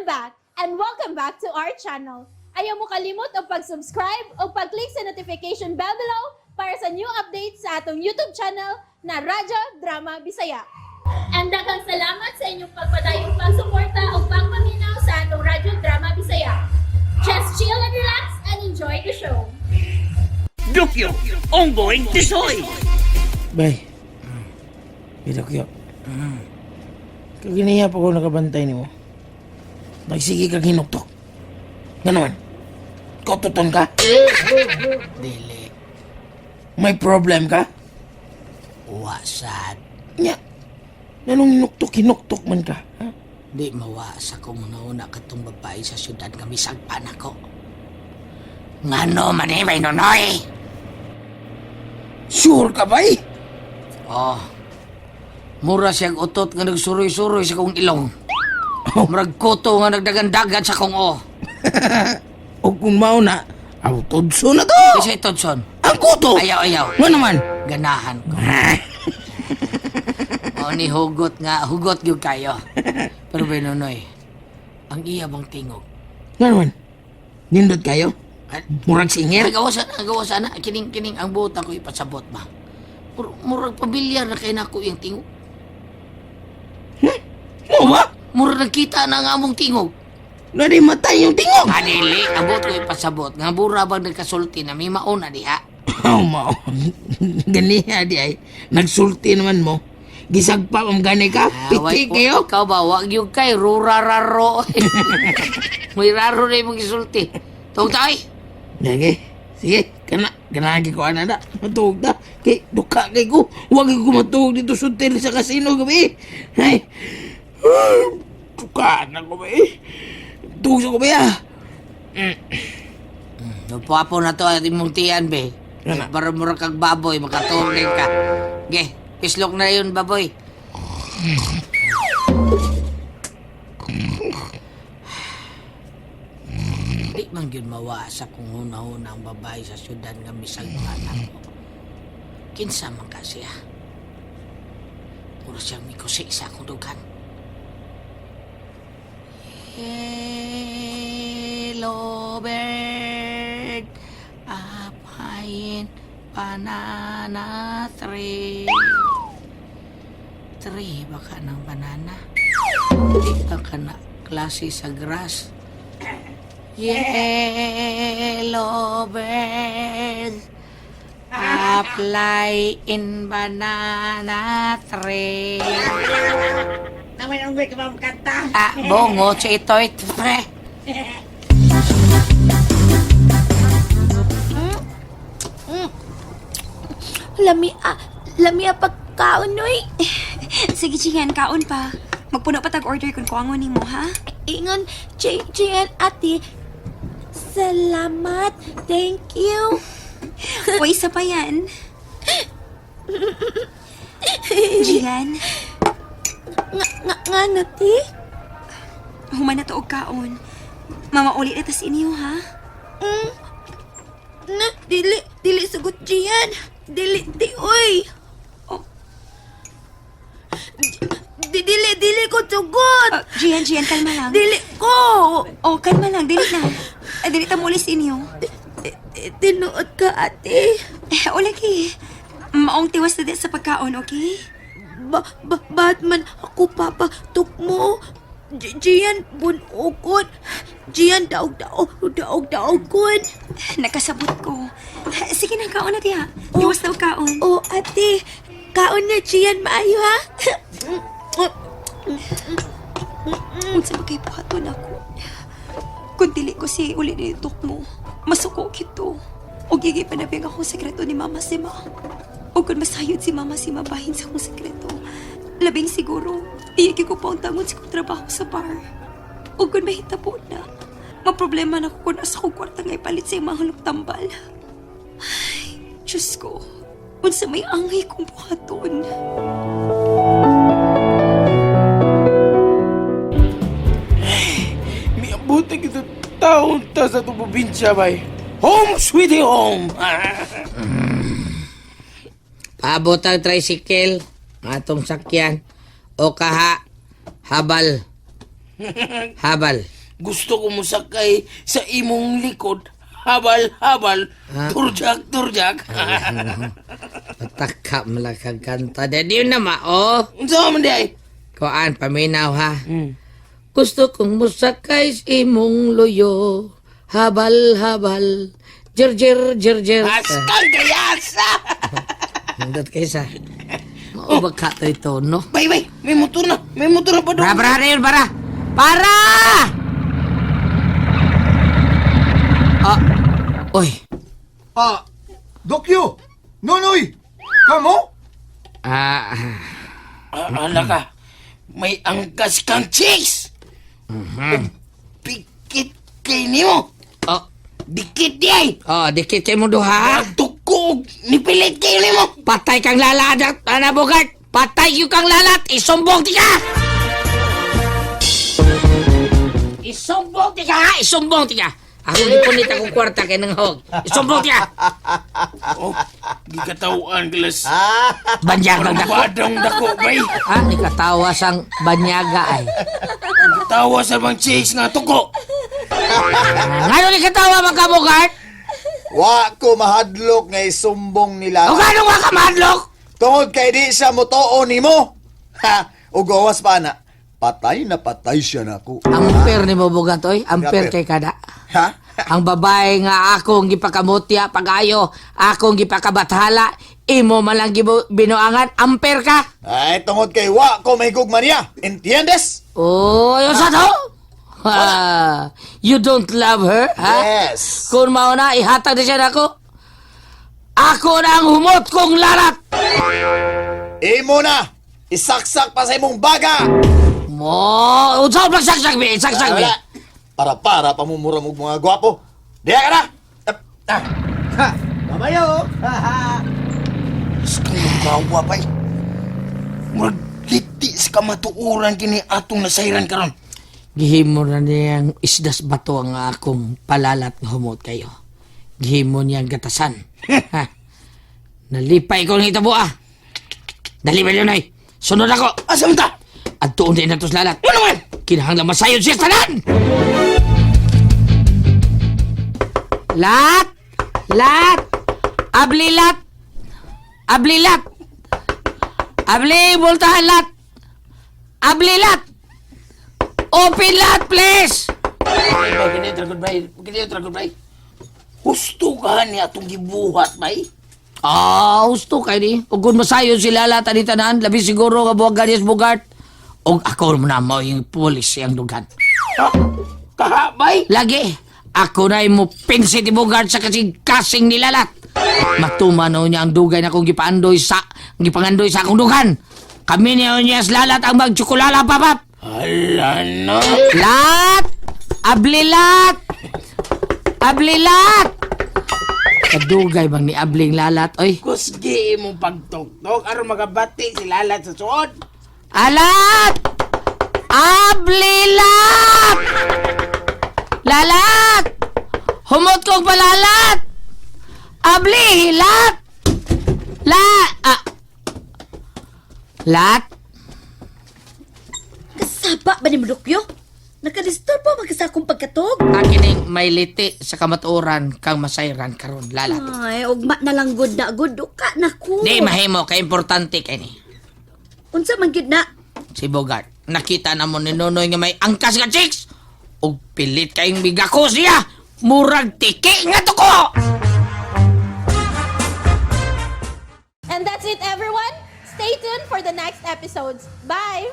I'm back and welcome back to our channel. Ayaw mo kalimot og pag-subscribe o pag-click sa notification bell below para sa new updates sa atong YouTube channel na Radyo Drama Bisaya. And daghang salamat sa inyong pagpadayong pagsuporta o pagpaminaw sa atong Radyo Drama Bisaya. Just chill and relax and enjoy the show. Dukyo, ongoing tisoy. Bay. Bidokyo. Kaginiya pa ko nakabantay nimo. Nagsige kag hinuktok. Nga naman. Kototon ka? Dili. May problem ka? Wa sad. Nya. Nanong hinuktok, hinuktok man ka? Ha? Di mawa sa kong nauna katong babae sa syudad nga misagpan ako. Ngano man eh, may nonoy? Sure ka ba eh? Oh. Mura siyang utot nga nagsuroy-suroy sa kong ilong. Murag kuto nga nagdagandagan sa kong o. O kung mao na, aw tudso na to! Kasi Todson, Ang kuto! ayaw ayaw. Nga naman? Ganahan ko. O ni hugot nga, hugot gyud kayo. Pero bay nonoy, ang iya bang tingog? Nga naman? Nindot kayo? Murag singer? Nagawa sana, nagawa sana. Kining, kining, ang buot ako ipasabot ba? Murag pamilyar na kay nako yung tingog. Mo ba? Murag nagkita na ang among tingog. Nadi matay yung tingog! Adili, ang buot ko ipasabot. Nga bura bang nagkasulti na may mauna diha. Oh, mao. Ganiha di ay. Nagsulti naman mo. Gisagpa ang gani ka. Way Piti po, kayo. Ikaw ba, wag yung kay, rurararo. May raro na yung gisulti. Tawag tayo. Sige. Sige. Kana. Kana ko ana na. Matuog na. Kay duka kay ko. Wag ko matuog dito sa hotel sa casino gabi. Ay. Ay, duka na ko ba eh. Tuog sa ko ba ya? Nagpapo na to at imong tiyan, be. Ano? Para mura kag baboy, makatuog din ka. Ge, pislok na yun, baboy. Di man yun mawa sa kung huna-huna ang babae sa syudad nga misagpan ako. Kinsa man ka siya. Puro siyang mikusi sa akong dugan. Hello, bird. Up high in banana tree. Tree baka ng banana. Di ba ka na klase sa grass? Yellow bird. Apply in banana tree. Naman ang ka ba kanta? Ah, bongo, sa ito'y tre. Lami ah, lami ah pagkaon oy. Sige, Gian, kaon pa. Magpuno pa tag order kung kuangon nimo, ha? Ingon, Gian ate. Salamat. Thank you. O, isa pa yan. Gian, Nga nga nga na ti. human na to og kaon. Mama, uli na tas inyo, ha? Na, dili dili sugot Gian. Dili ti oy. Oh. Di, dili dili ko sugot. Oh, Gian, Gian, kalma lang. Dili ko. Oh, kalma lang. Dili na. Ah, dili ta muli sa inyo. Tinuod ka ate. Eh, o lagi. Maong tiwas na di sa pagkaon, okay? Ba, ba, Batman, ako papa, tukmo. Gian, bunukon. Gian, daog, daog, daog, daogon. Nakasabot ko. Sige na, kaon na diha. Tiwas na og kaon. Oh, ate, kaon na Gian, maayo ha? Unsa ba kay buhaton ako? Kung dili ko si uli ni mo, masuko kito. O gigi panabing akong sekreto ni Mama Sima. O kung masayod si Mama Sima bahin sa akong sekreto. Labing siguro, iyagi ko pa ang tangon sa kong trabaho sa bar. O kung mahitabo na, maproblema na ko kung asa kong kwarta nga ipalit sa imong halok tambal. Ay, Diyos ko, unsa may angay kong buhaton. Miabot na kita taon ta sa itong probinsya, bay. Home, sweetie home! Paabot ang tricycle, atong sakyan, o kaha, habal. Habal. Gusto ko musakay sa imong likod. Habal, habal. Turjak, turjak. Pataka malakang kanta. Di yun na mao. Unsa man di ay? Kuan, paminaw ha. Gusto kong musakay sa imong luyo. Habal, habal. Jer, jer, jer, jer. Askang kayasa. Hanggat kaysa. Maubag ka to ito, no? Bay, bay. May motor na. May motor na pa doon. Para, para, na yun, para! Para! Ah, oy. Ah, Dokyo! Nonoy! Kamo? Ah, Ah, ala ka. May angkas kang chicks. Pikit kay nimo. oh, Dikit di ay. oh, dikit kay mo duha. Tukog. Nipilit kay nimo. Patay kang lalat, ana Bogart. Patay yung kang lalat. Isumbong ti ka! Isumbong ti ka, ha? Isumbong ti ka. Ako gipunit akong kwarta kay nang hog. Isumbong ti ka! Oh, gikatawaan galas. Banyagang dako. Badong dako, bay. Ha? Nikatawa sang banyaga ay. Tawa sa bang chicks nga tuko. Ngano ni katawa man ka, Bogart? Wa ko mahadlok nga isumbong nila. O gano'ng wa ka mahadlok? Tungod kay di siya motoo nimo. Ha, ug gawas pa na. Patay na patay siya nako. Amper ni mo, Bogart, oy. Amper Amper. kay kada. Ha? Ang babae nga akong gipakamutya pag-ayo, akong gipakabathala, imo man lang binuangan, amper ka. Ay, tungod kay wa ko mahigugma niya. Entiendes? Oh, yung sa to? Ha, you don't love her, ha? Yes. Kung mao na, ihatag na siya nako. Ako na ang humot kong larat. Imo na. Isaksak pa sa imong baga. Mo, unsa man saksak bi, saksak bi. Wala. Para-para pamumura mo mga gwapo. Diya ka na. Ah, ah. Ha, mamayo. Ha, ha. Askang gawa, bay. Murag liti sa kamatuoran kini atong nasayran karon. Gihimo na niyang isdas bato ang akong palalat nga humot kayo. Gihimo niyang gatasan. Ha. Nalipay ko ng itabo ah. Dali ba yun ay? Sunod ako. Asa man ta? At tuon din na to sa lalat. Ano man? Kinahanglan masayod siya sa tanan! Lat! Lat! Abli lat! Abli lat! Abli, bultahan lat! Abli lat! Open lat, please! Bay, kini tragod bay. Kini tragod bay. Husto ka ni atong gibuhat, bay. Ah, husto kay ni. Ug kung masayon sila lahat ani tanan, labi siguro nga buwag ganis Bogart. Og ako mo na mo yung pulis siyang dugan. Ha? Kaha, bay? Lagi, ako na mo pinsi ti Bogart sa kasing kasing nilalat. Matumano niya ang dugay na akong gipaandoy sa gipangandoy sa akong dugan. Kami niya niya sa lalat ang magtsukulala papap. Hala na. Lat! Ablilat! Ablilat! Kadugay bang ni Abling lalat, oy. Kusgi imong pagtugtog aron magabati si Lalat sa suod. Alat! Ablilat! Lalat! Humot kong palalat! Abli! Lat! La! Ah. Lat? Kasaba ba ni Madukyo? Nakadisturbo man ka sa akong pagkatog. Akining may liti sa kamatuoran kang masayran karon lalat. Ay, ugma na lang gud na gud. Duka na ko. Di mahimo kay importante kay ni. Unsa man gyud na? Si Bogart, nakita na mo ni Nonoy nga may angkas nga chicks. Ug pilit kayong bigako siya. Murag tiki nga tuko! And that's it, everyone. Stay tuned for the next episodes. Bye!